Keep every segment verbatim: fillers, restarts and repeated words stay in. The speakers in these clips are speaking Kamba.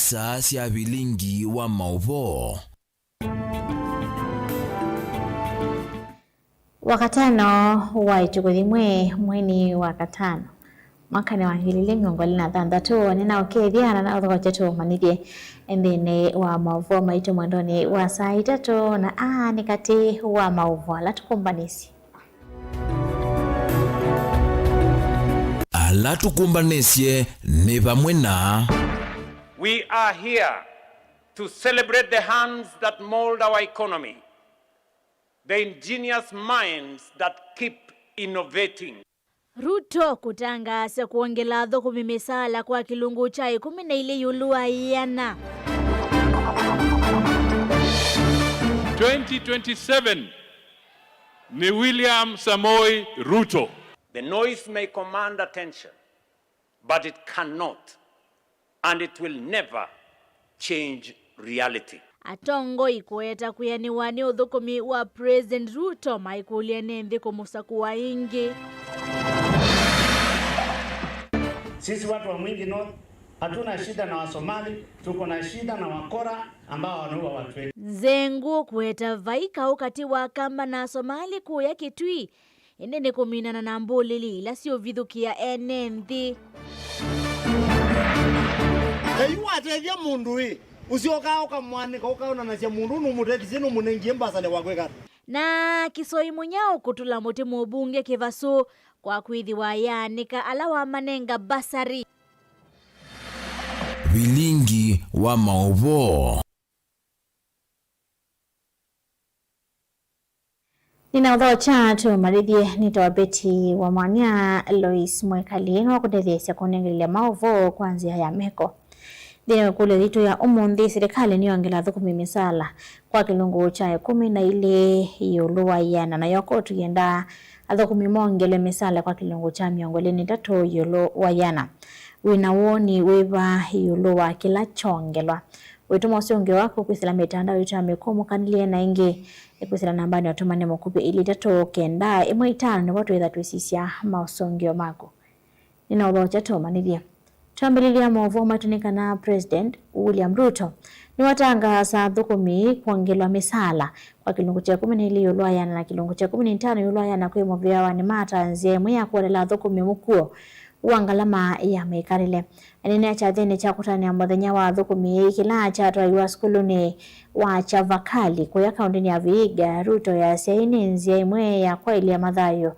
Star sya vilingi wa maũvoo. Wakatano wa ĩtukũ yĩmwe mweinĩ wa katano, mwakanĩ wa ngili ilĩ mĩongo ĩlĩ na thanthatũ, nĩnaũkethya na naũthokya tũmanyĩthye nthĩnĩ wa maũvoo maitũ mwendonĩ wa saa itatũ, na aa nĩ katĩ wa maũvoo ala tũkũmbanĩsye. Ala tũkũmbanĩsye nĩ vamwe na. We are here to celebrate the hands that mold our economy, the ingenious minds that keep innovating. Ruto kũtangaasya kwongela athũkũmi mĩsaala kwa kĩlungu kya ĩkũmi na ilĩ ĩũlũ wa ĩana. Twenty twenty-seven ni William Samoei Ruto. The noise may command attention, but it cannot and it will never change reality. Atongoi kũeta kwĩanĩwa nĩ ũthũkũmi wa President Ruto maikũlya ene nthĩ kũmũsakũa ĩngĩ. Sisi watu wa Mwingi North hatuna shida na Wasomali, tuko na shida na wakora ambao wanaua watu wetu. Nzengũ kũeta vai kaũ katĩ wa Kamba na Asomali kũya Kitui, ĩndĩ nĩ kũminana na mbũlĩli ila siũvithũkĩa ene nthĩ. Na yu watethya mũndũ ĩ, ũsyokaa ũkamwanĩka, ũkaonanasya mũndũ ũũ nũmũtethisye, nũmũnengie mbasale wa kwĩka ata? Na Kisoi Mũnyao kũtũla mũtĩ mũmbunge kĩvasũ kwa kwĩthĩwa yaanĩka ala wamanenga mbasarĩ. Vilingi wa maũvoo. Nĩnaũthokya tũmanyĩthye nĩtawa Betty wa Mwania. Lois Mwĩkali no kũtetheesya kũnengelelya maũvoo kwa nzĩa ya meko. Nthĩnĩ wa ĩkũlyo yitũ ya ũmũnthĩ, silikalĩ nĩyongela athũkũmi mĩsaala kwa kĩlungu kya ĩkũmi na ilĩ ĩũlũ wa ĩana, nayo kotu yendaa athũkũmi mongelwe mĩsaala kwa kĩlungu kya mĩongo ĩlĩ na itatũ ĩũlũ wa ĩana. Wĩ na woni wĩva ĩũlũ wa kĩla kyongelwa? Wĩtũma ũsũngĩo waku kwĩsĩla mĩtandao yitũ ya mĩkũmũkanĩlye na ĩngĩ nĩ kwĩsĩla nambanĩ ya ũtũmani mũkuvĩ ilĩ itatũ kenda ĩmwe itano, nĩvo twĩtha twĩsisya maũsũngĩo maku. Nĩnaũthokya tũmanyĩthye. Twambĩlĩlya maũvoo maitũ nĩ kana President William Ruto nĩwatangaasa athũkũmi kwongelwa mĩsaala kwa kĩlungu kya ĩkũmi na ilĩ ĩũlũ wa ĩana na kĩlungu kya ĩkũmi na itano ĩũlũ wa ĩana kwĩ mũvĩa wa nĩmata, nzĩa ĩmwe ya kũolela athũkũmi mũkuo wa ngalama ya mĩkalĩle. Aneenea kyathĩnĩ kya kũtanĩa mũthenya wa athũkũmi kĩla kyatwaiwa sukulunĩ wa Chavakali kũya kaũntĩnĩ ya Vihiga, Ruto easya ĩĩ nĩ nzĩa ĩmwe ya kwaĩlya mathayũ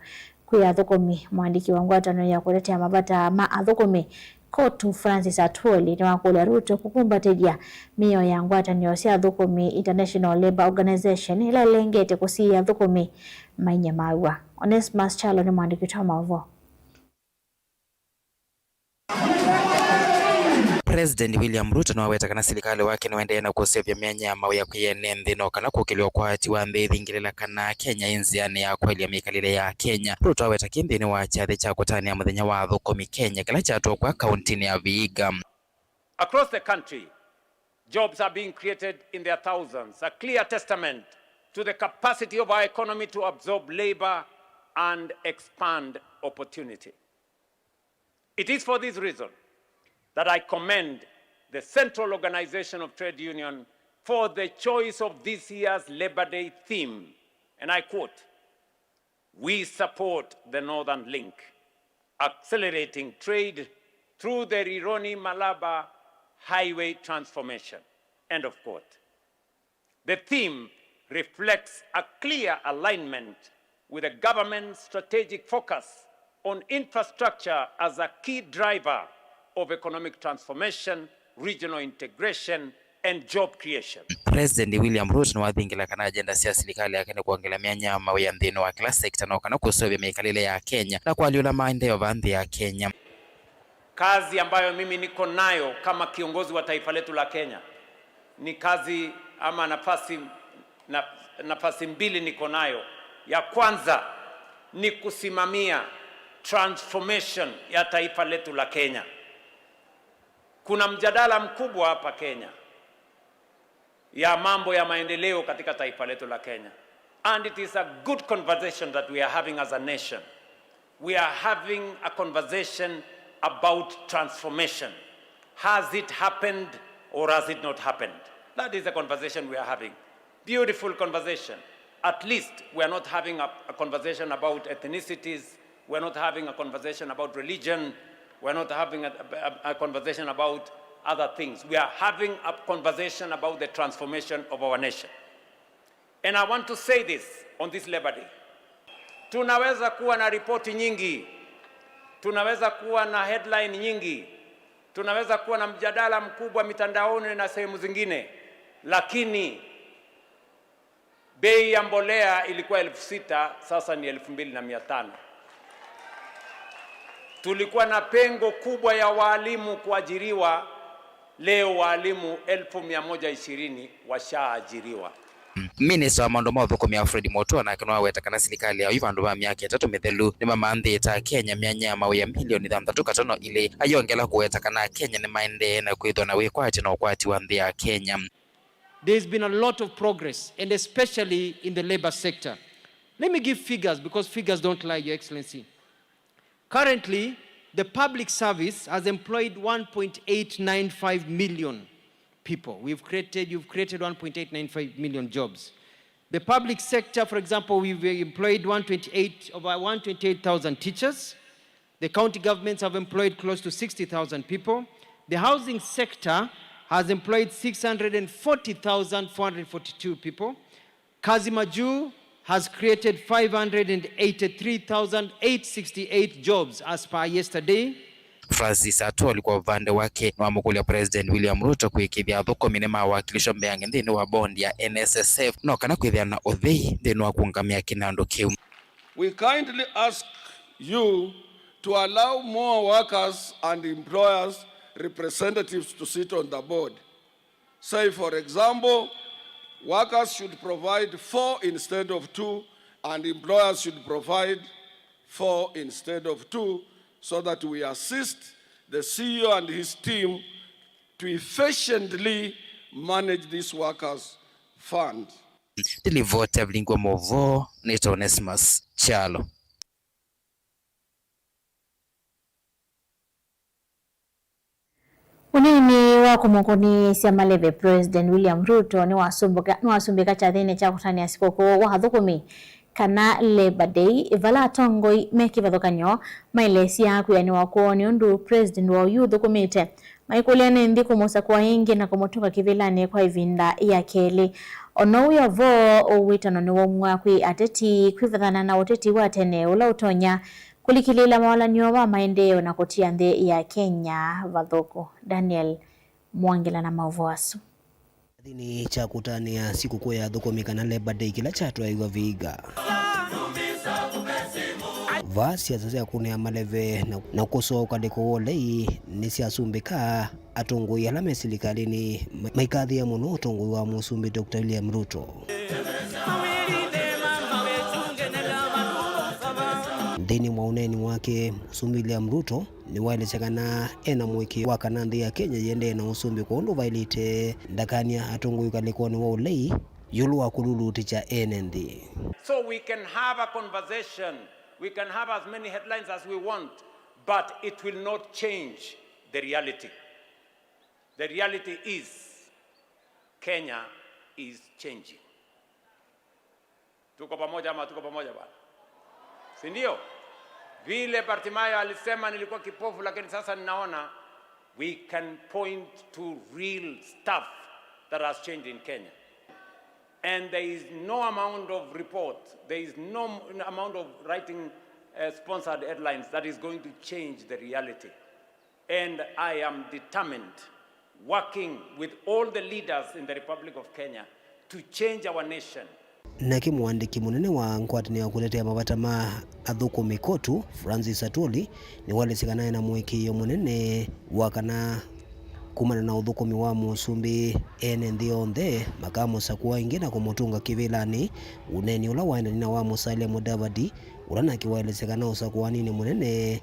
kwĩ athũkũmi. Mũandĩki wa ngwatanĩo ya kũtetea mavata ma athũkũmi, Kotu Francis Atwoli, nĩwakũlya Ruto kũkumbatĩthya mĩao ya ngwatanĩo sya athũkũmi, International Labour Organization, ĩla ĩlengete kũsiĩĩa athũkũmi mainyamaaw'a. Onesmus Kyalo nĩ mũandĩki witũ wa maũvoo. President William Ruto nĩwaweta kana silikalĩ wake nĩwaendeea na kũseũvya myanya ya maũya kwĩ ene nthĩ, no kana kũkĩlya ũkwati wa nthĩ ĩthingĩlĩla kana Kenya ĩ nzĩanĩ ya kwaĩlya mĩkalĩle ya Kenya. Ruto aweta kĩĩ nthĩnĩ wa kyathĩ kya kũtanĩa mũthenya wa athũkũmi Kenya kĩla kyatũkwa kaũntĩnĩ ya Vihiga. Across the country, jobs are being created in their thousands, a clear testament to the capacity of our economy to absorb labor and expand opportunity. It is for this reason that I commend the Central Organization of Trade Union for the choice of this year's Labor Day theme, and I quote, "We support the Northern Link, accelerating trade through the Rironi-Malaba highway transformation." End of quote. The theme reflects a clear alignment with the government's strategic focus on infrastructure as a key driver of economic transformation, regional integration, and job creation. President William Ruto nĩwathingĩla kana agenda sya silikalĩ yake nĩ kwongela myanya ya mawĩa nthĩnĩ wa kĩla sekta, no kana kũseũvya mĩkalĩle ya Kenya na kũalyũla maendeeo va nthĩ ya Kenya. Kazi ambayo mimi niko nayo kama kiongozi wa taifa letu la Kenya ni kazi ama nafasi, na, nafasi mbili niko nayo. Ya kwanza ni kusimamia transformation ya taifa letu la Kenya. Kuna mjadala mkubwa hapa Kenya ya mambo ya maendeleo katika taifa letu la Kenya. And it is a good conversation that we are having as a nation. We are having a conversation about transformation. Has it happened Or has it not happened? That is the conversation we are having. Beautiful conversation. At least we are not having a, a conversation about ethnicities. We are not having a conversation about religion. We are not having a, a, a conversation about other things. We are having a conversation about the transformation of our nation. And I want to say this on this Labor Day. Tunaweza kuwa na ripoti nyingi, tunaweza kuwa na headline nyingi, tunaweza kuwa na mjadala mkubwa mitandaoni na sehemu zingine, lakini bei ya mbolea ilikuwa elfu sita, sasa ni elfu mbili na mia tano. Tulikuwa na pengo kubwa ya walimu kuajiriwa, leo walimu elfu mia moja ishirini washaajiriwa. Minista wa maũndũ ma ũthũkũmi Alfred Mutua nake nĩwaweta kana silikalĩ ya yu vandũ va myaka ĩtatũ mĩthelu nĩmamanthĩte Akenya myanya ya mawĩa milioni thanthatũ katono ilĩ, ayongela kũweta kana Akenya nĩmaendee na kwĩthwa na wĩkwatyo na ũkwati wa nthĩ ya Kenya. There's been a lot of progress, and especially in the labor sector. Let me give figures, because figures don't lie, Your Excellency. Currently, the public service has employed one point eight nine five million people. We've created, you've created one point eight nine five million jobs. The public sector, for example, we've employed one twenty-eight, over one twenty-eight thousand teachers. The county governments have employed close to sixty thousand people. The housing sector has employed six hundred forty thousand four hundred forty-two people. Kazi Majuu has created five hundred eighty-three thousand eight sixty-eight jobs as per yesterday. Francis Atwoli kwa ũvande wake nĩwamũkũlya President William Ruto kũĩkĩĩthya athũkũmi nĩmawakilishwa mbeange nthĩnĩ wa bondi ya N S S F no kana kwĩthĩa na ũthei nthĩnĩ wa kũũngamĩa kĩnandũ kĩu. We kindly ask you to allow more workers and employers representatives to sit on the board. Say, for example, workers should provide four instead of two, and employers should provide four instead of two, so that we assist the C E O and his team to efficiently manage this workers' fund. Nĩ livoti ya Vilingi wa Maũvoo, nĩtawa Onesmus Kyalo. Ũneeni wa kũmũkũnĩĩsya maleve President William Ruto nĩwasumbũka-, nĩwasumbĩka kyathĩnĩ kya kũtanĩa sikũkũ wa athũkũmi, kana Labour Day, vala atongoi me kĩvathũkany'o maelesya kwĩanĩwa kwoo nĩ ũndũ President wa oyu ũthũkũmĩte, maikũlya nĩ nthĩ kũmũsakũa ĩngĩ na kũmũtũnga kĩvĩlanĩ kwa ĩvinda ya kelĩ. O na ũu wĩ o vo, ũwĩtano nĩwaumw'a kwĩ ateti kwĩvathana na ũteti wa tene ũla ũtonya kũlikĩlĩĩla mawalany'o ma maendeeo na kũtia nthĩ ya Kenya vathũku. Daniel Mwangila na maũvoo asu. Kyathĩnĩ kya kũtanĩa sikũkũ ya athũkũmi kana Labour Day kĩla kyatwaĩiw'a Vihiga, vaa siasa sya kũnĩa maleve na, na kũsoa ũkalĩko wa ũlei nĩsyasumbĩka. Atongoi ala me silikalĩnĩ ma-, maikathĩĩa mũno ũtongoi wa Mũsumbĩ Doctor William Ruto. Nthĩnĩ mwa ũneeni wake, Mũsumbĩ William Ruto nĩwaelesya kana e na mũĩkĩĩo wa kana nthĩ ya Kenya yĩendee na ũsumbĩ kwa ũndũ vaĩlĩte, ndakany'a atongoi ũkalĩkonĩ wa ũlei ĩũlũ wa kũlulutĩkya ene nthĩ. So we can have a conversation, we can have as many headlines as we want, but it will not change the reality. The reality is, Kenya is changing. Tuko pamoja ama tuko pamoja bwana? Si ndio? Vile Bartimayo alisema, "Nilikuwa kipofu lakini sasa ninaona." We can point to real stuff that has changed in Kenya. And there is no amount of report, there is no amount of writing, uh, sponsored headlines that is going to change the reality. And I am determined, working with all the leaders in the Republic of Kenya, to change our nation. Nake mũandĩki mũnene wa ngwatanĩo ya kũtetea mavata ma athũkũmi KOTU, Francis Atwoli, nĩwaelesya kana ena mũĩkĩĩo mũnene wa kana kumana na ũthũkũmi wa Mũsumbĩ, ene nthĩ onthe makamũsakũa ĩngĩ na kũmũtũnga kĩvĩlanĩ, ũneeni ũla waendanie na wa Musalia Mudavadi, ũla nake waelesya kana ũsakũaninĩ mũnene,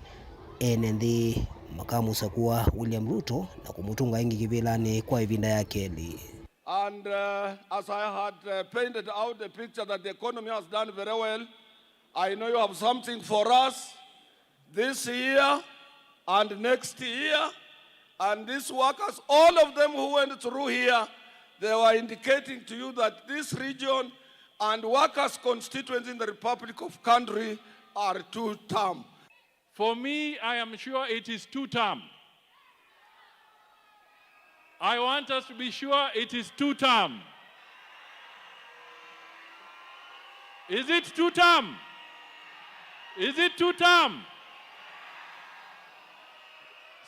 ene nthĩ makamũsakũa William Ruto na kũmũtũnga ĩngĩ kĩvĩlanĩ kwa ĩvinda ya kelĩ. And, uh, as I had, uh, painted out the picture that the economy has done very well, I know you have something for us this year and next year And these workers, all of them who went through here, they were indicating to you that this region and workers' constituency in the Republic of Kanduri are two-term. For me, I am sure it is two-term. I want us to be sure it is two-term. Is it two-term? Is it two-term?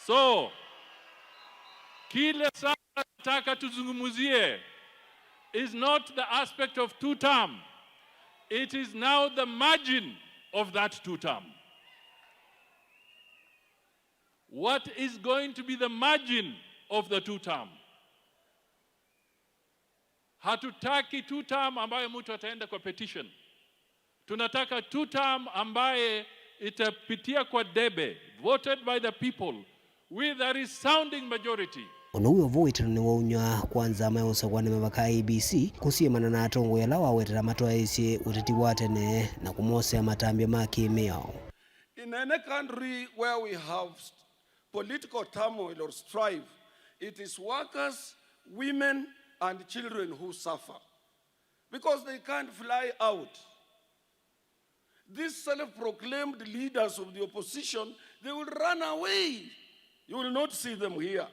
So, kile sasa nataka tuzungumzie is not the aspect of two-term. It is now the margin of that two-term. What is going to be the margin of the two-term? Hatutaki two-term ambayo mtu ataenda kwa petition. Tunataka two-term ambaye itapitia kwa debe, voted by the people, with a resounding majority. Ũndũ wĩ o vo wĩtano nĩwaunywa kwa nzama ya ũsakũani mavaka I E B C kũsyĩmana na atongoi ala wawetera matwaĩĩsye ũteti wa tene na kũmosea matambya ma kĩ-mĩao. In any country where we have st-, political turmoil or strife, it is workers, women, and children who suffer because they can't fly out. These self-proclaimed leaders of the opposition, they will run away. You will not see them here.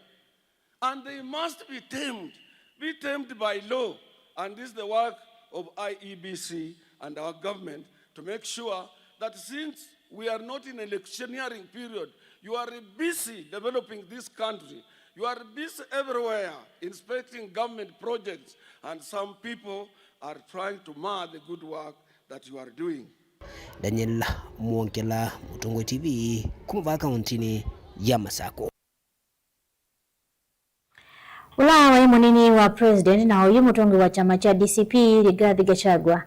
And they must be tamed, be tamed by law. And this is the work of I E B C and our government to make sure that since we are not in electioneering period, you are busy developing this country. You are busy everywhere inspecting government projects, and some people are trying to mar the good work that you are doing. Daniel Mwongela, Mũtongoi T V, kuma vaa kauntinĩ ya Masakũ. Ũla waĩ mũnini wa president na oyu mũtongoi wa kyama kya D C P, Rigathi Gachagua,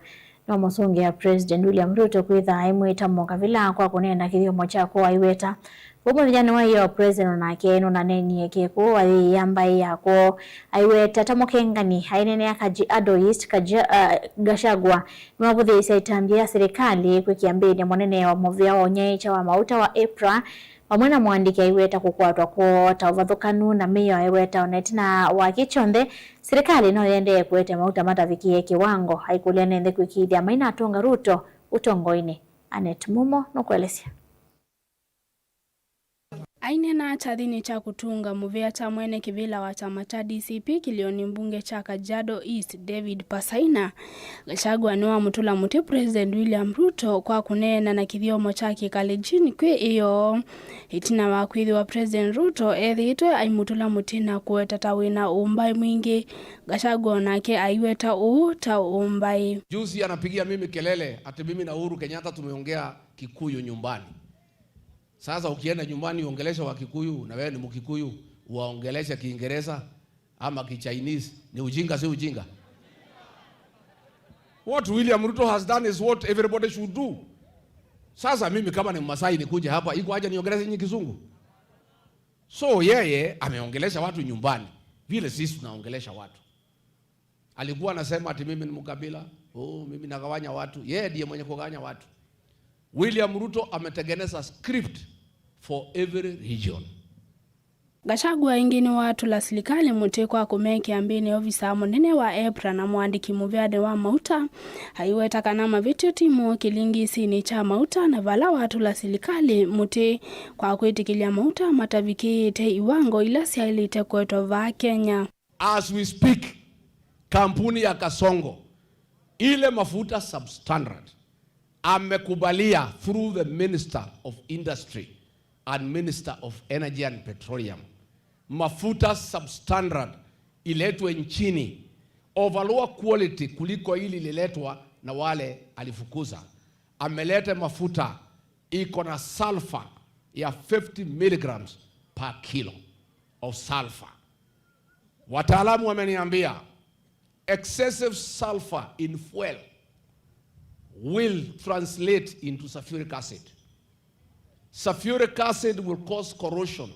nĩwamũsũngĩa President William Ruto kwĩtha aimwĩta mũkavĩla kwa kũneena kĩthyomo kya kwoo aiweta. Vau mũthenyanĩ wa ĩyoo, president onake nũnaneenie kĩkũũ ayĩĩa mbaĩ ya kwoo aiweta ta mũkengani. Aineenea Kajiado East, Kaja-, uh, Gachagua nĩwavũthĩĩsya ĩtambya ya silikalĩ kwĩ kĩambĩnĩ mũnene wa mũvĩa wa ũnyaĩĩkya wa mauta wa EPRA, vamwe na mũandĩki aiweta kũkwatwa kwoo ta ũvathũkanu na mĩao aiweta ona ĩtina wa kĩ kyonthe, silikalĩ no yĩendee kũete mauta matavikĩe kĩwango. Aikũlya nĩ nthĩ kwĩkĩĩthya mainatonga Ruto ũtongoinĩ. Annet Mumo nũkũelesya. Aineena kyathinĩ kya kũtũnga mũvĩa kya mwene kĩvĩla wa kyama kya D C P kĩlĩonĩ mbunge kya Kajiado East, David Pasaina, Gachagua nĩwamũtũla mũtĩ President William Ruto kwa kũneena na kĩthyomo kya Kĩkalenjin kwĩ ĩyoo. Ĩtina wa kwĩthĩwa President Ruto ethĩĩtwe aimũtũla mũtĩ na kũweta ta wĩna ũmbaĩ mwingĩ, Gachagua onake aiweta ũu ta ũmbaĩ. Juzi anapigia mimi kelele ati mimi na Uhuru Kenyatta tumeongea Kikuyu nyumbani. Sasa ukienda nyumbani uongeleshe Wakikuyu, na wewe ni Mkikuyu, uwaongeleshe Kiingereza ama Kichinese, ni ujinga, si ujinga? What William Ruto has done is what everybody should do. Sasa mimi kama ni Mmasai nikuje hapa, iko haja niongeleshe nyinyi Kizungu? So yeye ameongelesha watu nyumbani vile sisi tunaongelesha watu. Alikuwa anasema ati mimi ni mkabila, oh, mimi nagawanya watu. Yeye ndiye mwenye kugawanya watu. William Ruto ametengeneza script for every region. Gachagua ĩngĩ nĩwatũla silikalĩ mũtĩ kwa kũmea kĩambĩnĩ ovisaa mũnene wa EPRA na mũandĩki mũvĩanĩ wa mauta, aiweta kana mavĩtyo ti moo kĩlingisinĩ kya mauta, na vala watũla silikalĩ mũtĩ kwa kwĩtĩkĩlya mauta matavikĩĩte iwango ila syaĩlĩte kũetwa vaa Kenya. As we speak, kampuni ya Kasongo, ile mafuta substandard, amekubalia through the Minister of Industry and Minister of Energy and Petroleum, mafuta substandard iletwe nchini, of a lower quality kuliko ili ililetwa na wale alifukuza. Amelete mafuta iko na sulfur ya fifty milligrams per kilo of sulfur. Wataalamu wameniambia excessive sulfur in fuel will translate into sulfuric acid. Sulfuric acid will cause corrosion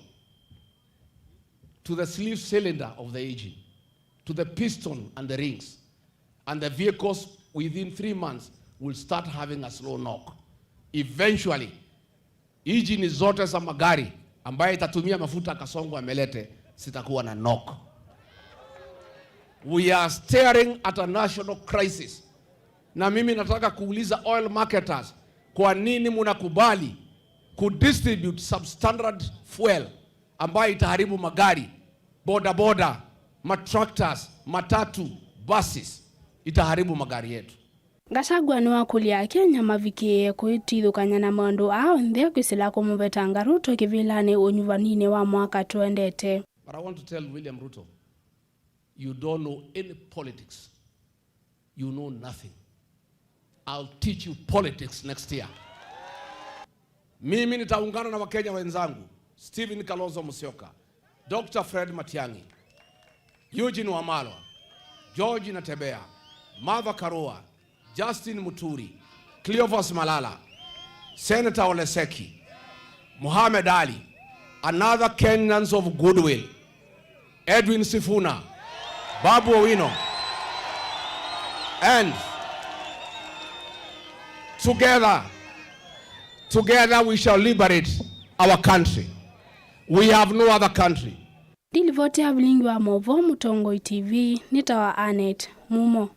to the sleeve cylinder of the engine, to the piston and the rings. And the vehicles within three months will start having a slow knock. Eventually, injini zote za magari ambaye itatumia mafuta Kasongo amelete, sitakuwa na NOC. We are staring at a national crisis. Na mimi nataka kuuliza oil marketers, kwa nini mnakubali kudistribute substandard fuel ambayo itaharibu magari, bodaboda, matractors, matatu, buses? Itaharibu magari yetu. Gachagua nĩwakũlya Akenya mavikĩĩe kwĩtithũkany'a na maũndũ aa onthe kwĩsĩla kũmũvetanga Ruto kĩvĩlanĩ ũnyuvaninĩ wa mwaka tũendete. But I want to tell William Ruto, you don't know any politics. You know nothing. I'll teach you politics next year. Mimi nitaungana na Wakenya wenzangu, Stephen Kalonzo Musyoka, Doctor Fred Matiang'i, Eugene Wamalwa, George Natembeya, Martha Karua, Justin Muturi, Cleophas Malala, Senator Ole Seki, Mohamed Ali, another Kenyans of goodwill, Edwin Sifuna, Babu Owino, and together, together we shall liberate our country. We have no other country. Ndilivoti ya vilingi wa maũvoo Mũtongoi T V nĩ ta wa Annet Mumo.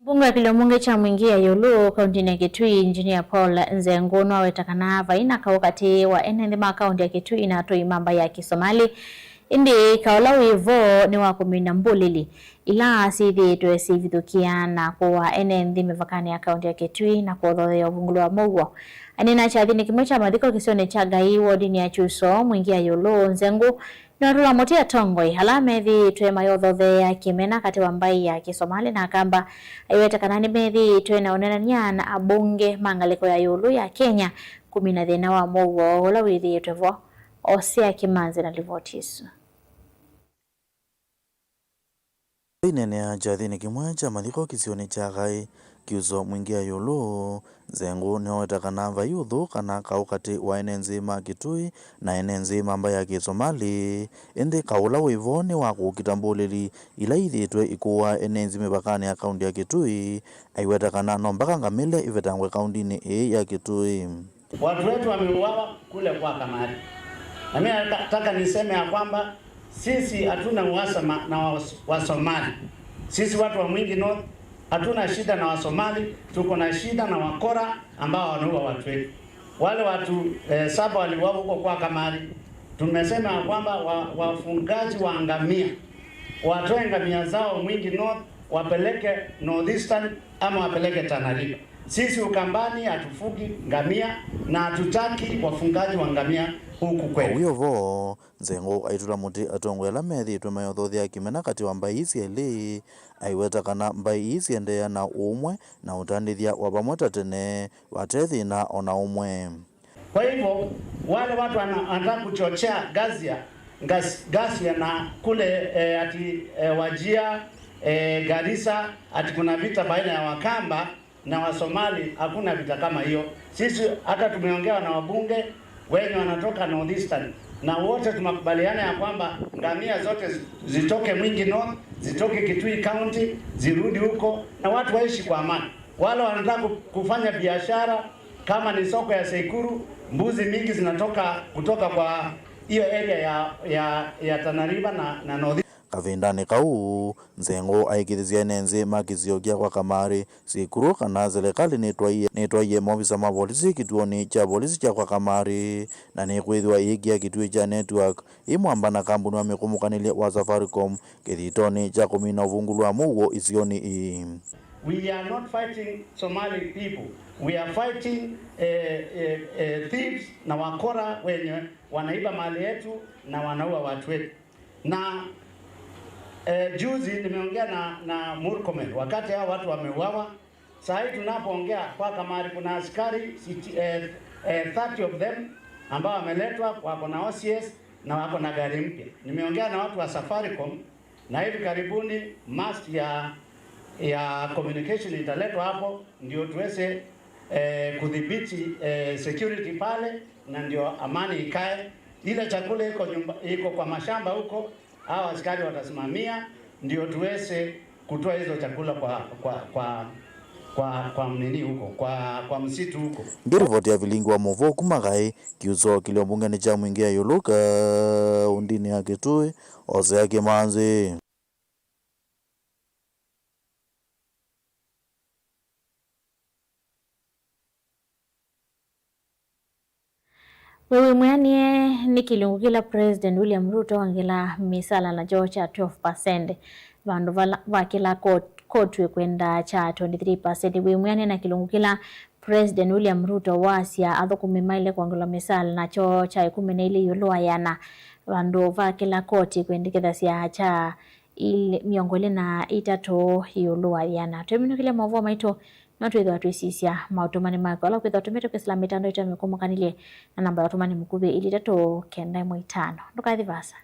Mbunge wa kĩlĩo mbunge kya Mwingi ya ĩũlũ kaũntĩnĩ ya Kitui, Engineer Paul Nzengũ, nĩwaweta kana vai na kaũ katĩ wa ene nthĩ ma kaũntĩ ya Kitui na atũi ma mbaĩ ya Kĩsomali. Ĩndĩ kaũ ũla wĩ vo nĩ wa kũmina mbũlĩli ila syĩthĩĩtwe syĩvithũkĩa na kũaa ene nthĩ mĩvakanĩ ya kaũntĩ ya Kitui na kũthothea ũvungũlo wa mũuo. Aneena kyathĩnĩ kĩmwe kya mathiko kĩsionĩ kya Ngai wodinĩ ya Kyuso, Mwingi ya ĩũlũ, Nzengũ nĩwatũla mũtĩ atongoi ala methĩĩtwe mayothotheea kĩmena katĩ wa mbaĩ ya Kĩsomali na Akamba, aiweta kana nĩmethĩĩtwe na ũneenany'a na ambunge ma ngalĩko ya ĩũlũ ya Kenya kũmina thĩna wa mũuo ũla wĩthĩĩtwe vo. Osea Kĩmanzi na livoti ĩsu. Aineenea kyathĩnĩ kĩmwe kya mathiko kĩsionĩ kya Ngai Kyuso, Mwingi ya ĩũlũ, Nzengũ nĩwaweta kana vai ũthũ kana kaũ katĩ wa ene nthĩ ma Kitui na ene nthĩ ma mbaĩ ya Kĩsomali. Ĩndĩ kaũ ũla wĩ vo nĩ wa kũkita mbũlĩli ila ithĩĩtwe ikũaa ene nthĩ mĩvakanĩ ya kaũntĩ ya Kitui. Aiweta kana no mbaka ngamĩle ivetangwe kaũntĩnĩ ĩĩ ya Kitui. Watu wetu wameuawa kule kwa Kamari. Na mimi nataka niseme ya kwamba sisi hatuna uhasama na wa-, Wasomali. Sisi watu wa Mwingi North hatuna shida na Wasomali, tuko na shida na wakora ambao wanaua watu wetu. Wale watu, eh, saba waliuawa huko kwa Kamari, tumesema ya kwamba wa-, wafugaji wa ngamia watoe ngamia zao Mwingi North, wapeleke North Eastern ama wapeleke Tana River. Sisi Ukambani hatufugi ngamia na hatutaki wafugaji wa ngamia huku kwetu. Wĩ o vo, Nzengũ aitũla mũtĩ atongoi ala methĩĩtwe mayothothea kĩmena katĩ wa mbaĩ ii syelĩ, aiweta kana mbaĩ ii syendeea na ũũmwe na ũtandĩthya wa vamwe ta tene, vate thĩna o na ũmwe. Kwa hivyo, wale watu wana-, wanataka kuchochea ghasia, gas-, ghasia na kule, eh, ati, eh, Wajir, eh, Garissa, ati kuna vita baina ya Wakamba na Wasomali, hakuna vita kama hiyo. Sisi hata tumeongea na wabunge wenye wanatoka North Eastern, na wote tumekubaliana ya kwamba ngamia zote zi-, zitoke Mwingi North, zitoke Kitui County, zirudi huko, na watu waishi kwa amani. Wale wanataka ku-, kufanya biashara, kama ni soko ya Seikuru, mbuzi mingi zinatoka kutoka kwa hiyo area ya, ya, ya Tana River na, na North. Kavindanĩ kau, Nzengũ aĩkĩĩthya ene nthĩ ma kĩsio kya kwa Kamari, Seikuru, kana silikalĩ nĩtwaie, nĩtwaie maovisa ma volisi kĩtuonĩ kya volisi kya kwa Kamari, na nĩkwĩthĩwa ĩĩkĩa kĩtuĩ kya network ĩ mwamba na kambuni wa mĩkũmũkanĩlye wa Safaricom kĩthitonĩ kya kũmina ũvungũlu wa mũuo isionĩ ii. We are not fighting Somali people. We are fighting, eh, eh, eh, thieves na wakora wenye wanaiba mali yetu na wanaua watu wetu. Na, eh, juzi nimeongea na, na Murkomen wakati hao watu wameuawa. Saa hii tunapoongea kwa Kamari kuna askari siti-, eh, eh, thirty of them ambao wameletwa, wako na O C S na wako na gari mpya. Nimeongea na watu wa Safaricom, na hivi karibuni mast ya, ya communication italetwa hapo, ndio tuweze, eh, kudhibiti, eh, security pale, na ndio amani ikae. Ile chakula iko nyumba, iko kwa mashamba huko, hao askari watasimamia, ndio tuweze kutoa hizo chakula kwa, kwa, kwa, Kwa, kwa mnini huko, kwa, kwa msitu huko. Ngĩrivoti ya vilingi wa maũvoo kuma Kaĩ, kĩusoo kĩlio mbungenĩ kya Mwingĩ ya ĩũlũ kaũndĩnĩ ya Kitui, Hosea Kĩmanzi. We wĩmwĩanĩe nĩ kĩlungu kĩla President William Ruto wangĩla mĩsala nakyo kya twelve percent vandũ vala va kĩla kot-, kotw'ĩ kwenda kya twenty-three percent. Wĩmwĩanĩe na kĩlungu kĩla President William Ruto wasya athũkũmi maĩle kwongela mĩsala nakyo kya ĩkũmi na ilĩ ĩũlũ wa ĩana vandũ va kĩla koti kwĩndĩkĩthasya kya ilĩ, mĩongo ĩlĩ na itatũ ĩũlũ wa ĩana. Twĩminũkĩlye maũvoo maitũ, no twĩthĩwa twĩsisya maũtũmani maku ala ũkwĩthĩwa ũtũmĩte kwĩsĩla mĩtandao ĩtũ ya mĩkũmũkanĩlye na namba ya ũtũmani mũkuvĩ ilĩ itatũ kenda ĩmwe itano. Ndũkathi vaasa.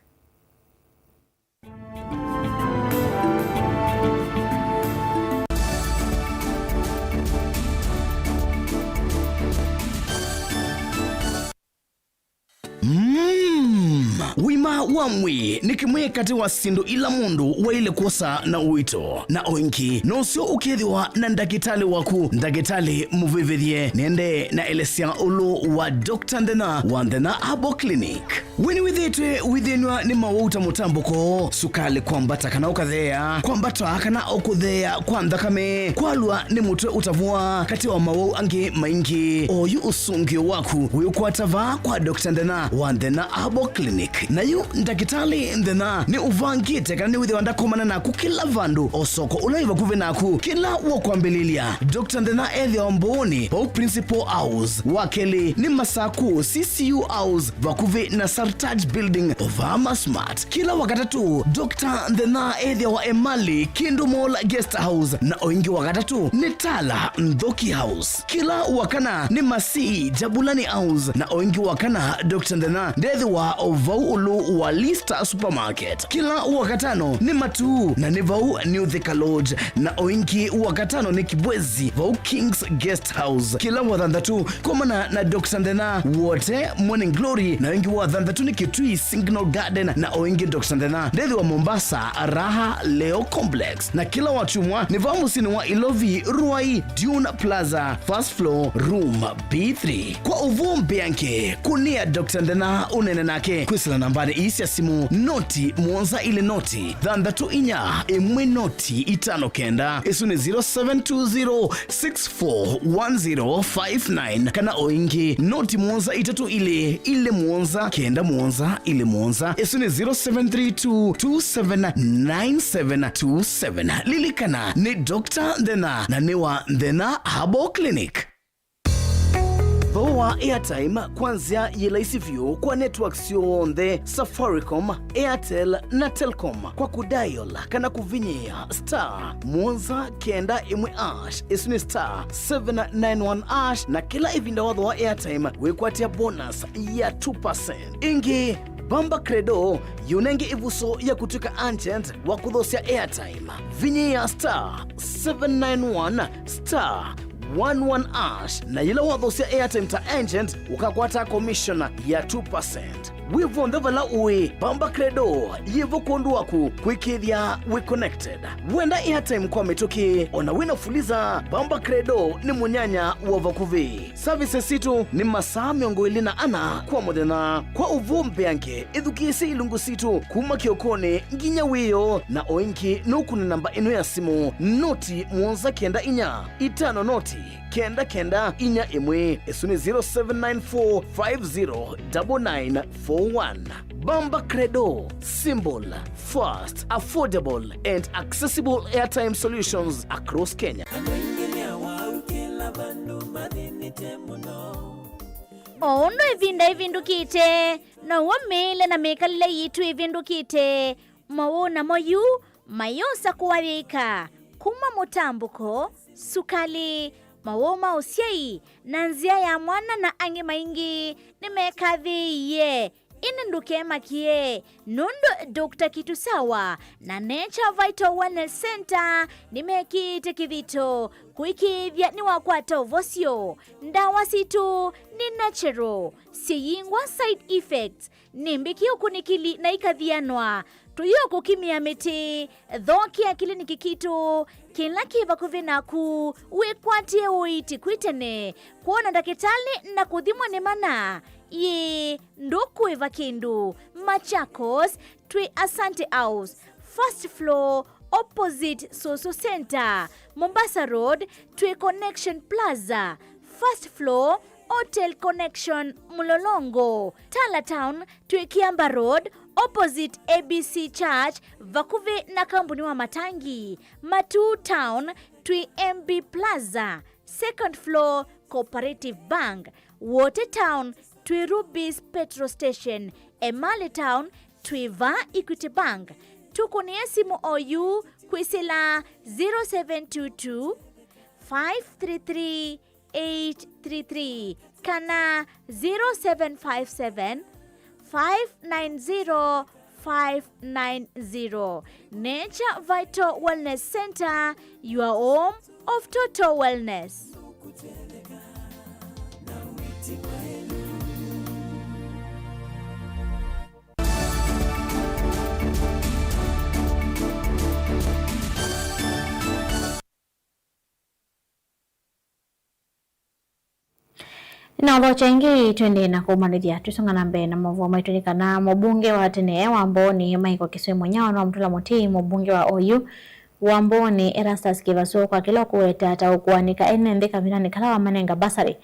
Mm. Ũima wa mwĩĩ nĩ kĩmwe katĩ wa syĩndũ ila mũndũ waĩle kwosa na ũito, na o ĩngĩ nũseo ũkethĩwa na ndakĩtalĩ waku. Ndakĩtalĩ mũvĩvĩthye nĩendee na elesya ũlũ wa Doctor Nthĩna wa Nthĩna Herbal Clinic. We nĩwĩthĩĩtwe ũithĩnw'a nĩ mawau ta mũtambũko, sukalĩ kwambata kana ũkatheea, kwambata kana o kũtheea kwa nthakame, kwalwa nĩ mũtwe ũtavũa, katĩ wa mawau angĩ maingĩ? Oyu ũsũngĩo waku wĩũkwata vaa kwa Doctor Nthĩna wa Nthĩna Herbal Clinic. Na yu Ndakĩtalĩ Nthĩna nĩũvangĩte kana nĩwĩthĩwa ndakomana naku kĩla vandũ, o soko ũla wĩ vakuvĩ naku kĩla wũkwambĩlĩlya. Doctor Nthĩna ethĩawa Mbũũnĩ, vau Principal House. Wa kelĩ nĩ Masaku, C C U House, vakuvĩ na Sartaj Building, o vaa Masmart. Kĩla Wakatatũ, Doctor Nthĩna ethĩawa Emali, Kindu Mall Guest House, na o ĩngĩ Wakatatũ nĩ Tala, Nthoki House. Kĩla Wakana nĩ Masii, Jabulani House, na o ĩngĩ Wakana, Doctor Nthĩna ndethĩwa o vau ũlũ wa Lista Supermarket. Kĩla Wakatano nĩ Matuu, na nĩ vau New Thika Lodge, na o ĩngĩ Wakatano nĩ Kibwezi, vau King's Guest House. Kĩla Wathanthatũ, komana na Doctor Nthĩna Wote Morning Glory, na o ĩngĩ Wathanthatũ nĩ Kitui Signal Garden, na o ĩngĩ Doctor Nthĩna ndethĩwa Mombasa, Raha Leo Complex. Na kĩla Wakyumwa nĩ vaa mũsyĩnĩ wa Ilovi, Ruai, Dune Plaza, first floor, room B three. Kwa ũvoo mbeange, kũnĩa Doctor Nthĩna ũneene nake kwĩsĩla nambanĩ ii sya simũ, noti mũonza ilĩ noti thanthatũ inya ĩmwe noti itano kenda. Ĩsu nĩ zero seven two zero six four one zero five nine, kana o ĩngĩ noti mũonza itatũ ilĩ ilĩ mũonza kenda mũonza ilĩ mũonza. Ĩsu nĩ zero seven three two two seven nine seven two seven. Lilikana, nĩ Doctor Nthĩna na nĩ wa Nthĩna Herbal Clinic. Thooa airtime kwa nzĩa yĩ laisi vyũ kwa network syonthe, Safaricom, Airtel na Telcom, kwa kũdial kana kũvinyĩĩa star mũonza kenda ĩmwe hash, ĩsu nĩ star seven nine one hash, na kĩla ĩvinda wathooa airtime wĩkwatĩa bonus ya two percent. Ĩngĩ, Bamba Credo yĩũnenge ĩvuso ya kũtw'ĩka agent wa kũthoosya airtime. Vinyĩĩa star seven nine one star one one hash, na yĩla wathoosya airtime ta agent, ũkakwata commission ya two percent. Wĩ vonthe vala ũĩ, Bamba Credo yĩ vo kwondũ waku kwĩkĩĩthya wĩ connected. Wenda airtime kwa mĩtũkĩ, o na wĩna Fuliza, Bamba Credo nĩ mũnyanya wa vakuvĩ. Services sitũ nĩ masaa mĩongo ĩlĩ na ana kwa mũthenya. Kwa ũvoo mbeange, ĩthukĩĩsye ilungu sitũ kuma kĩokonĩ nginya wĩoo, na o ĩngĩ nũkũne namba ĩno ya simũ, noti mũonza kenda inya itano noti kenda kenda inya ĩmwe. Ĩsu nĩ zero seven nine four five zero nine nine four one. Bamba Credo, simple, fast, affordable and accessible airtime solutions across Kenya. Andũ aingĩ nĩ awaũ kĩla vandũ mathĩnĩte mũno. O ũndũ ĩvinda ĩvĩndũkĩte, now'o mĩĩle na mĩkalĩle yitũ ĩvĩndũkĩte. Mawau namo yu mayĩosa kũathĩĩka kuma mũtambũko, sukalĩ, mawau ma ũsyai, na nzĩa ya mwana na angĩ maingĩ nĩmekathĩĩie Ĩndĩ ndũkemakĩe, nũndũ Doctor Kitusawa na Nature Vital Wellness Center nĩmekĩĩte kĩthito kũĩkĩĩthya nĩwakwata ũvosyo. Ndawa sitũ nĩ natural, syĩyingwa side effects, nĩ mbĩki ũkunĩkĩli na ikathianwa. Tũyũkũkimĩa mĩtĩ, thokea kĩliniki kitũ kĩla kĩ vakuvĩ naku, wĩkwatĩe ũiiti kwĩ tene, kwona ndakĩtalĩ na kũthimwa nĩ mana. Ĩĩ, ndũkũĩva kĩndũ. Machakos, twĩ Asante House, first floor, opposite Soso Center. Mombasa Road, twĩ Connection Plaza, first floor, Hotel Connection, Mlolongo. Tala Town, twĩ Kiamba Road, opposite A B C Church, vakuvĩ na kambuni wa matangi. Matuu Town, twĩ M B Plaza, second floor, Cooperative Bank. Wote Town, twĩ Rubis Petrol Station. Emali Town, twĩ va Equity Bank. Tũkũnĩe simũ oyu kwĩsĩla zero seven two two, five three three, eight three three kana zero seven five seven, five nine zero, five nine zero. Nature Vital Wellness Center, your home of total wellness. Na ũthokya ĩngĩ, twendee na kũmanyĩthya, twĩsonga na mbee na maũvoo maitũ, nĩ kana mũmbunge wa tene wa Mbooni, Michael Kisoi Munyao, nĩwamũtũla mũtĩ mũmbunge wa oyu wa Mbooni, Erastus Kĩvasũ, kwa kĩla ũkũweta ta ũkũanĩka ene nthĩ kavindanĩ kala wamanenga mbasarĩ.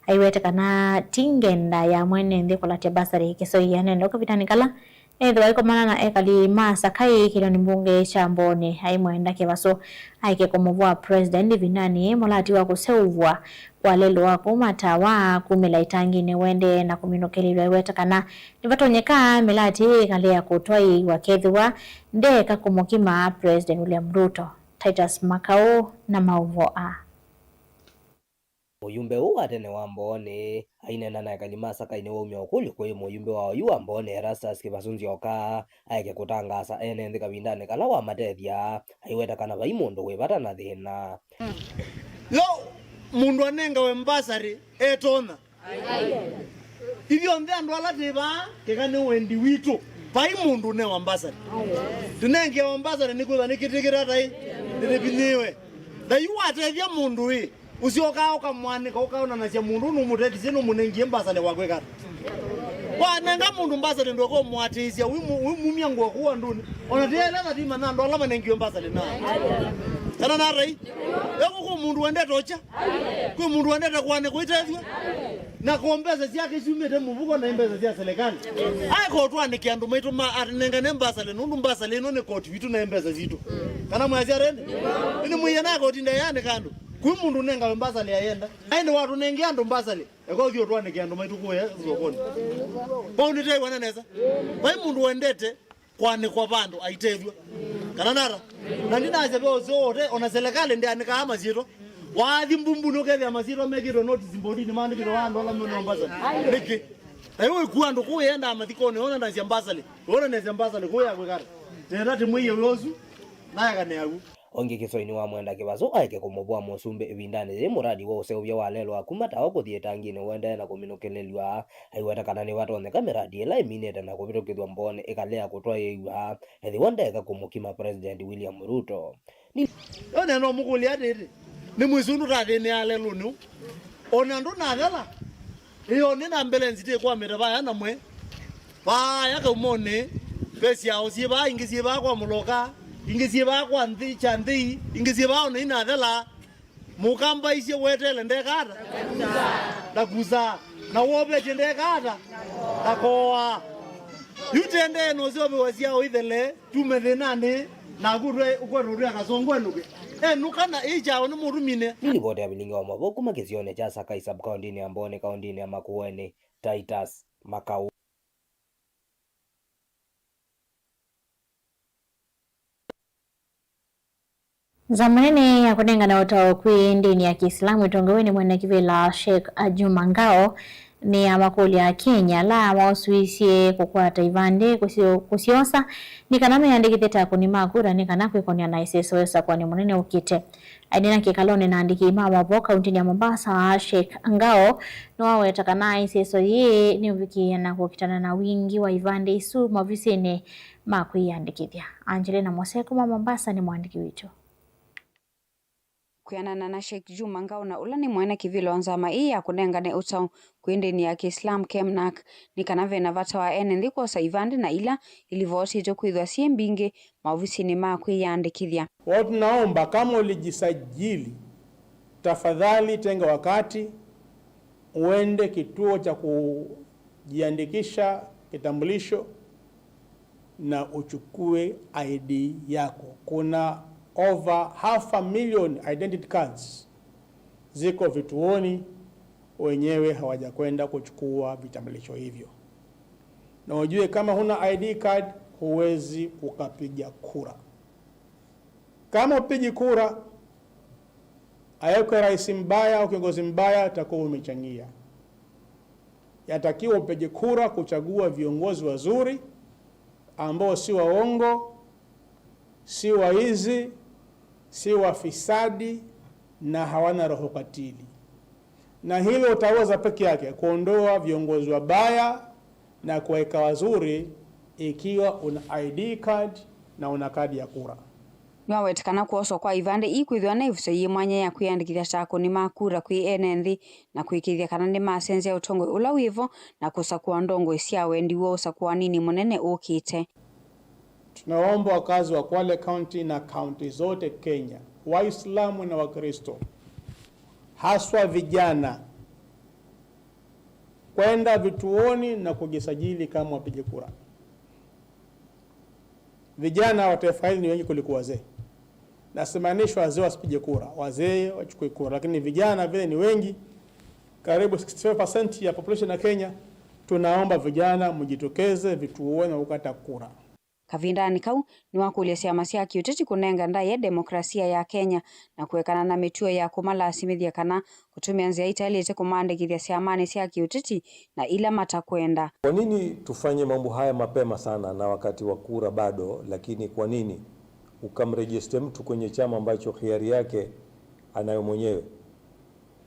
Aiwete kana ti ngenda ya mwene nthĩ kũlatya mbasarĩ. Kisoi anene kavindanĩ kala ethĩwa aikomana na ekali ma Sakai kĩlonĩ mbunge kya Mbooni, aimwenda Kĩvasũ aeke kũmũvũa President ĩvindanĩ yĩĩ mũlati wa kũseũvw'a kwa lelũ wa kuma Tawa kumĩla ĩtanginĩ ũendee na kũminũkĩlĩlw'a. Aiweta kana nĩvatonyeka mĩlati ĩĩ ĩkalea kũtwaĩĩw'a kethĩwa ndeeka kũmũkima President William Ruto. Titus Makau na maũvoo aa. Mũyumbe ũũ wa tene wa Mbooni aineena na ekali ma Sakai nĩwaumya ũkũlyo kwĩ mũyumbe wa oyu wa Mbooni, Erastus Kĩvasũ Nzyoka, aeke kũtangaasa ene nthĩ kavindanĩ kala wamatethya, aiweta kana vai mũndũ wĩ vata na thĩna. Yo mũndũ anengawe mbasarĩ etonya. Ithyonthe andũ ala twĩ vaa, keka nĩ wendi witũ, vai mũndũ ũnewa mbasarĩ. Tũnengeawa mbasarĩ nĩkwĩthwa nĩkĩtĩkĩra tai, nĩtĩvinyĩĩwe. Na yu watethya mũndũ ĩ, ũsyokaa ũkamwanĩka, ũkaonanasya mũndũ ũũ nũmũtethisye, nũmũnengie mbasarĩ wa kwĩka ata? Wanenga mũndũ mbasarĩ ndweka ũmũatĩĩsya, wĩmu-, wĩmumya ngũa kũu andũnĩ. Ona tĩyaĩla na tima na andũ ala manengiwe mbasarĩ na. Kana natai? Eko kwĩ mũndũ wendete ũkya? Kwĩ mũndũ wendete kũanĩkwa itethw'a? Na ko mbesa syake syumĩte mũvuko na mbesa sya serikali. Aeka ũtwanĩke andũ maitũ ma anengane mbasarĩ, nũndũ mbasarĩ ĩno nĩ koti witũ na mbesa sitũ. Kana mwasya rendi? Ĩndĩ mũiana ya koti ndayanĩka andũ. Kwĩ mũndũ ũnengawe mbasarĩ ayenda. Aĩ nĩwatũnengea andũ mbasarĩ. Eka ũthi ũtwanĩke andũ maitũ kũya sokonĩ. Vau nĩtwĩwana nesa. Vai mũndũ wendete kwanĩkwa vandũ aitethw'a. Kana nata? Na ndinasya ve ũseo wote, ona serikali ndĩanĩkaa masyĩtwa. Wathi mbumbunĩ ũkethĩa masyĩtwa mekĩtwe notice board-inĩ maandĩkĩtwe wa andũ ala mena mbasarĩ. Nĩkĩ? Na yu ĩkua andũ kũu yendaa mathikonĩ, wonanasya mbasarĩ. Wonanasya mbasarĩ kũu ya kwĩkata. Tenda tĩmwĩie wĩa ũsu, naekane awu. Ũngĩ Kĩsoi nĩwamwenda Kĩvasũ aeke kũmũvũa mũsumbĩ ĩvindanĩ yĩĩ mũradi wa ũseũvya wa lelũ wa kuma Tawa kũthi ĩtanginĩ ũendee na kũminũkĩlĩlw'a. Aiweta kana nĩvatonyeka mĩradi ĩla ĩminĩte na kũvĩtũkĩthw'a Mbooni ĩkalea kũtwaĩĩw'a, ethĩwa ndeeka kũmũkima President William Ruto. Ni- Yo neno mũkũlya atĩtĩ, nĩ mwĩsĩ ũndũ tathĩnĩaa lelũnĩ ũũ? Ona ndũnathela, ĩyo nĩ na mbele nzitĩ kwamĩte vaya na mwe. Vaya kaumonĩ, ve syaũ syĩ vaa, ingĩ syĩ vaa kwa mũloka, ingĩ syĩ vaa kwa nthĩ kya nthĩ, ingĩ syĩ vaa ona inathela. Mũkambaisye wetele ndeka ata? Ndakusaa. Na wovetye ndeka ata? Ndakooaa. Yu tendee nũseũvĩwa syaũ ithele, tume thĩnanĩ, naku ũtwe ũkwetwa ũtwĩa kasongo enũke. Enũka na ĩ kyaũ nĩ mũtumine. Nĩ livoti ya vilingi wa mavoo kuma kĩsionĩ kya Sakai sub-kaũntĩnĩ ya Mbooni kaũntĩnĩ ya Makueni, Titus Makau. Nzama nene ya kũnengane ũtao kwĩ ndĩni ya Kĩislamu ĩtongoew'e nĩ mwene kĩvĩla Sheikh Juma Ngao nĩyamakũlya Akenya ala maũsuisye kũkwata ivandĩ kũsyo-, kũsyosa nĩ kana meyandĩkĩthye ta akũni ma kura nĩ kana kwĩkony'a na ĩseso ya ũsakũani mũnene ũkĩte. Aineena kĩkalonĩ na andĩki ma maũvoo kauntinĩ ya Mombasa, Sheikh Ngao nĩwaweta kana ĩseso yĩĩ nĩũvikĩĩa na kũkitana na wingĩ wa ivandĩ isu maovisinĩ ma kwĩyandĩkĩthya. Angelina Mose kuma Mombasa nĩ mũandĩki witũ. Kwĩanana na Sheikh Juma Ngao, na ũla nĩ mwene kĩvĩla wa nzama ĩĩ ya kũnengane ũtao kwĩ ndĩni ya Kĩislamu, KEMNAK, nĩ kana ve na vata wa ene nthĩ kwosa ivandĩ na ila ilivotĩtwe kwĩthwa syĩ mbingĩ maovisinĩ ma kwĩyandĩkĩthya. Kwa hiyo tunaomba, kama ulijisajili, tafadhali tenga wakati uende kituo cha kujiandikisha kitambulisho na uchukue I D yako. Kuna over half a million identity cards ziko vituoni, wenyewe hawajakwenda kuchukua vitambulisho hivyo. Na ujue, kama huna I D card, huwezi ukapiga kura. Kama upigi kura, awekwe rais mbaya au kiongozi mbaya, utakuwa umechangia. Yatakiwa upige kura kuchagua viongozi wazuri, ambao si waongo, si waizi, si wafisadi, na hawana roho katili. Na hilo utaweza peke yake kuondoa viongozi wabaya na kuweka wazuri ikiwa una I D card na una kadi ya kura. Nĩwaweta kana kwoswa kwa ivandĩ ii kwĩthĩwa na ĩvuso yĩ mwanya ya kwĩyandĩkĩthya ta akũni ma kura kwĩ ene nthĩ na kũĩkĩĩthya kana nĩmasenzya ũtongoi ũla wĩvo na kũsakũa ndongoi sya wendi woo ũsakũaninĩ mũnene ũkĩte. Tunaomba wakazi wa Kwale County na kaunti zote Kenya, Waislamu na Wakristo, haswa vijana, kwenda vituoni na kujisajili kama wapiga kura. Vijana wa taifa hili ni wengi kuliko wazee. Na simaanishi wazee wasipige kura, wazee wachukue kura, lakini vijana vile ni wengi, karibu sixty-five percent ya population ya Kenya. Tunaomba vijana mjitokeze vituoni na kukata kura. Kavindanĩ kau, nĩwakũlya syama sya kĩũteti kũnenga ndaĩa demokrasia ya Kenya na kũekana na mĩtuo ya kũmalasimĩthya kana kũtũmĩa nzĩa itaĩlĩte kũmaandĩkĩthya syamanĩ sya kĩũteti na ila matakwenda. Kwa nini tufanye mambo haya mapema sana na wakati wa kura bado, lakini kwa nini ukamrejiste mtu kwenye chama ambacho hiari yake anayo mwenyewe?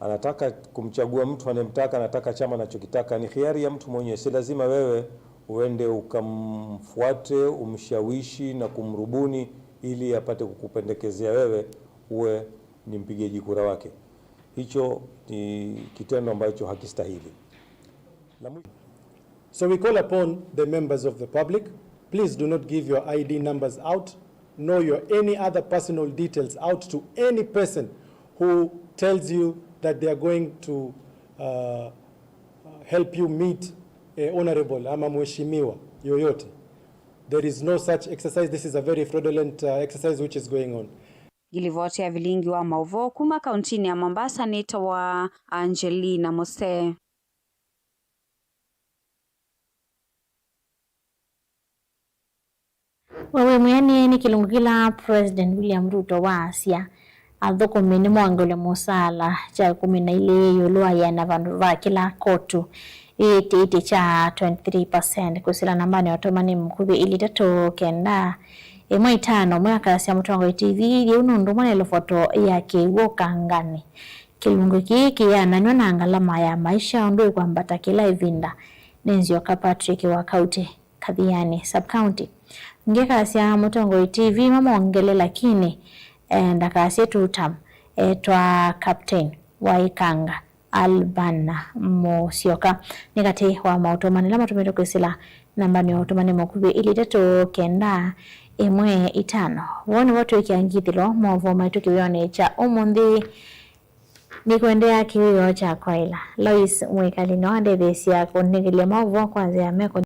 Anataka kumchagua mtu anayemtaka, anataka chama anachokitaka, ni hiari ya mtu mwenyewe. Si lazima wewe uende ukamfuate, umshawishi na kumrubuni ili apate kukupendekezea wewe uwe ni mpigaji kura wake. Hicho ni kitendo ambacho hakistahili. La mwi- So we call upon the members of the public, please do not give your I D numbers out, nor your any other personal details out to any person who tells you that they are going to, uh, help you meet a honorable ama mheshimiwa yoyote. There is no such exercise. This is a very fraudulent, uh, exercise which is going on. Ngilivoti ya vilingi wa mauvoo kuma kauntinĩ ya Mombasa nĩtawa Angelina Mose. We wĩ mwĩanĩe nĩ kĩlungu kĩla President William Ruto waasya, athũkũmi nĩmongew'e mũsaala kya ĩkũmi na ilĩ ĩũlũ wa ĩana vandũ va kĩla kotu ĩĩtĩĩtye kya twenty three percent kũsila nambanĩ ya ũtũmani mũkuvĩ ilĩ itatũ kenda ĩmwe itano. Ũmwe akasya Mũtongoi T V yĩu nũndũ ũmwe nĩ lũvoto ya kĩw'ũ kanganĩ. Kĩlungu kĩĩ kĩyananw'a na ngalama ya maisha ũndũ ĩkwambata kĩla ĩvinda. Nĩ Nzyoka Patrick wa Kauti, Kathiani Sub-County. Ũngĩ akasya Mũtongoi T V mamongele lakini, eh, ndakasye two term, etwa Captain wa Ikanga, Albana Mũsyoka. Nĩ katĩ wa maũtũmani ala matũmĩtwe kwĩsĩla nambanĩ ya ũtũmani mũkuvĩ ilĩ itatũ kenda ĩmwe itano. Woo nĩw'o twĩkĩa ngithĩlo maũvoo maitũ kĩwĩonĩ kya ũmũnthĩ. Nĩkũendeea kĩwĩoo kya kwaĩla. Lois Mwĩkali nĩwandetheesya kũnengelya maũvoo kwa nzĩa ya meko.